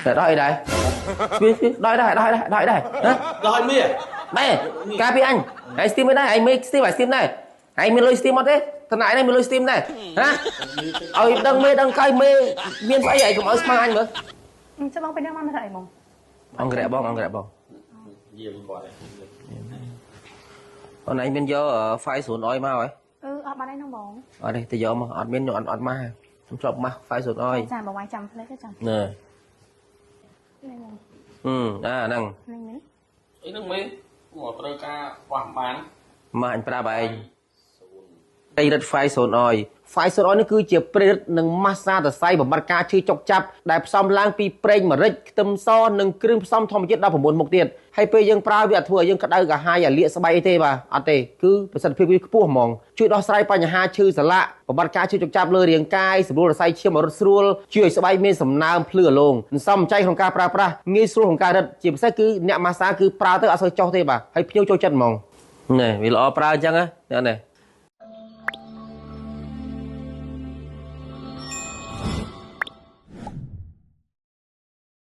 តែដោះអីដែរស្ពីស្ពីដោះអីដែរដោះអីដែរដោះអីដែរហ៎ ដោះឲ្យមី បែការពីអញហើយស្ទីមអីដែរឯងមេស្ទីមឯងស្ទីមដែរឯងមានលុយស្ទីមអត់ទេតំណាឯងមានលុយស្ទីមដែរហ៎ឲ្យដឹងមេដឹងកៃមេមានស្អីឯងកុំឲ្យស្មាអញមើល ចាំបងពេលនេះមកមកអីហ្មង អង្គរៈបងអង្គរៈបង យាមគាត់ អូនឯងមានយក file 0អយមកហ៎ អឺអត់បានអីហ្នឹងបង អត់ទេទៅយកមកអត់មានអត់អត់មកខ្ញុំធ្លាប់ម៉ាស់ file 0អយ ចាបងវាយចាំផ្លេចចាំ ណែ នេះបង អឺអាហ្នឹង នេះនេះ អីហ្នឹងមេមកត្រូវការវាស់បាន មកអញប្រាប់ឯងប្រេរិត file 0អយ file 0អយនេះគឺជាប្រេរិតនិងម៉ាស្សាសរសៃបំបត្តិការឈឺចុកចាប់ដែលផ្សំឡើងពីប្រេងម្រេចខ្ទឹមសនិងគ្រឿងផ្សំធម្មជាតិ19មុខទៀតហើយពេលយើងប្រើវាអត់ធ្វើឲ្យយើងក្តៅក្រហាយអាលាកស្បែកអីទេបាទអត់ទេគឺប្រសិទ្ធភាពវាខ្ពស់ហ្មងជួយដោះស្រាយបញ្ហាឈឺសន្លាក់បំបត្តិការឈឺចុកចាប់លើរាងកាយសម្រួលរសៃឈាមឲ្យរត់ស្រួលជួយឲ្យស្បែកមានសំណើមភ្លឺរលោងសន្សំចៃក្នុងការប្រើប្រាស់ងាយស្រួលក្នុងការរឹតជាពិសេសគឺអ្នកម៉ាស្សាគឺប្រើទៅអត់សូវចុះទេបាទហើយភ្ញៀវចូលចិត្តហ្មងនេះវាល្អប្រើអញ្ចឹងណានេះ